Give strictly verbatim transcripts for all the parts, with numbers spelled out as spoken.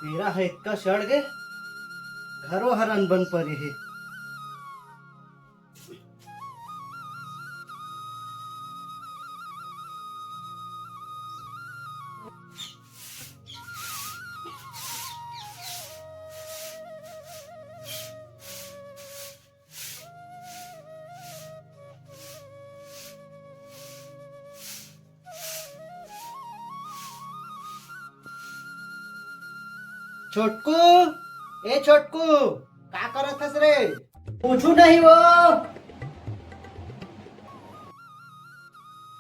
तेरा है इतका सड़ गे, घरो हर अनबन परे हे। छोटकू, ए छोटकू, का करत हस रे? कुछु नहीं वो।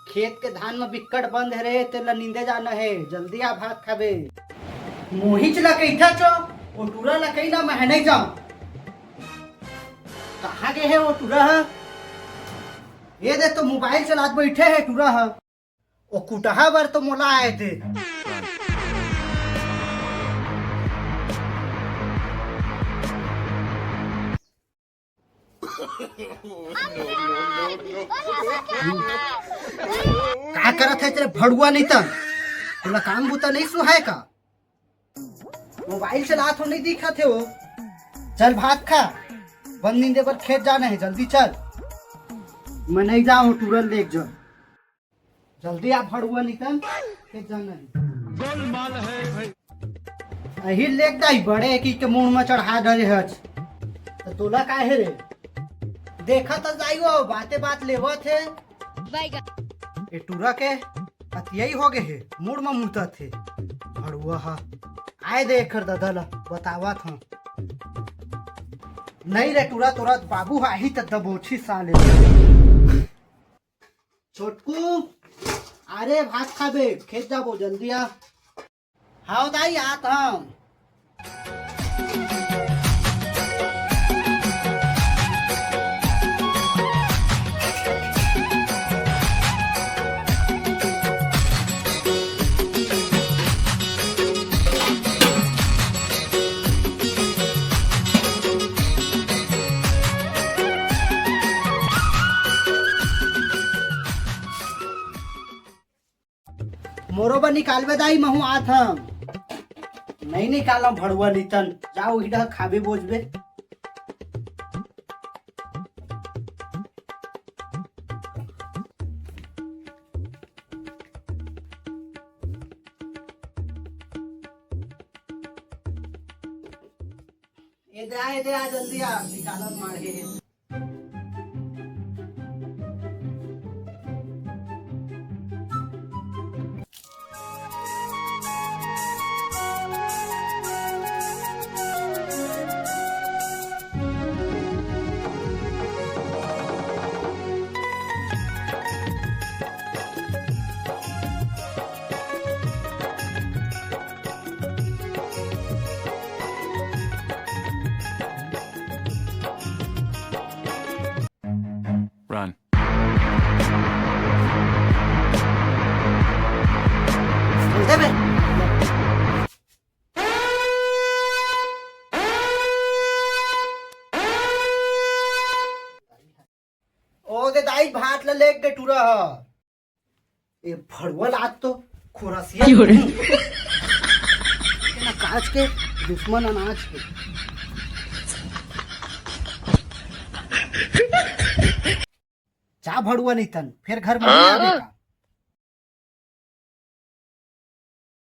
खेत के धान में बिक्कट बंद हे रे, तेला नींदे जाना हे, जल्दी आ भात खाबे। मोहिच ला कहिथा चो, ओ टूरा ला कही ना, मैं नहीं जाऊं। कहाँ गे हे ओ टूरा ह? ये दे तो मोबाइल चलात बैठे हे टूरा ह। ओ कुटहा बर तो मोला आए दे। का करत हे तेरे भड़ुआ नितन? तोला काम बूता नहीं सुहाय का? मोबाइल चलात हो, नहीं दिखत हे वो। चल भात खा, बन नींदे बर खेत जाना हे, जल्दी चल। मैं नहीं जाऊँ, टूरन देख जो। जल्दी आ भड़ुआ नितन, खेत जाना हे। अही लेक दाई बड़े की के मुंह में चढ़ा डरे हच। तो तोला काहे रे? देखा तो जाई वो, बाते बात लेवत हे। ए टूरा के अतियाई हो गे हे, मुड़ म मुतत हे। भड़ुआ ह। आए दे एखर ददा ल, बतावत हंव। नहीं रे टूरा, तोरा बाबू ह आही त दबोची साले। छोटकू, अरे भात खाबे, खेत जाबो, जल्दी आ। हाव दाई, आत हंव। मोरो बर निकालबे दाई, महूं आत हंव। नहीं निकालंव भड़ुआ नितन, जा उही डहर खाबे बोजबे। ए दे आ, ए दे आ, जल्दी आ, निकालत मार के। Run। ओ दे दाई, भात ल लेग गे टूरा ह। ए भड़ुआ लात तो खुरसिया। क्यों रे? ना काज के दुश्मन अनाज के। जा भड़ुआ नितन, फेर घर में नहीं आवे का।